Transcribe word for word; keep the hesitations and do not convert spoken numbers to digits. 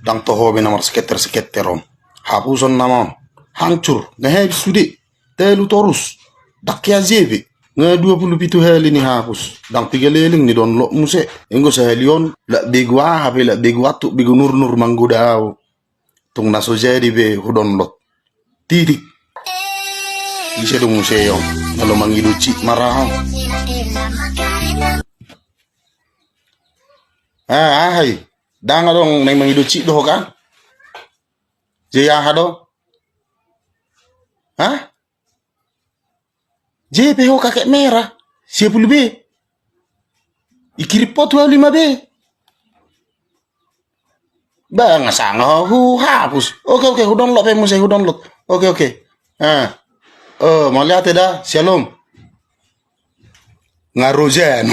Dang toho be nama seketer-seketer on. Hapuson nama on. Hancur. Ngehe sude. Telu torus. Dak ya jebe. Nge dua puluh pitu hali ni hapus. Dang tiga leleng ni download muse. Enggo sehali on. Lak begu aha pe, lak begu atuk, begu nur-nur manggoda au. Tung naso jadi be hu download. Titik. Ise dung muse yo. Kalau mangido cik marah. Ah, ahai. Dang adong nai mangido cik doh kan? Je aha do? Hah? Je pe ho kakek merah. Sia puluh be. Ikirip po tua lima be. Bang, sanga ho, hu hapus. Oke, oke, hu download pe muse, hu download. Oke, oke. Ah. Oh, maliate da, shalom. Ngarujen.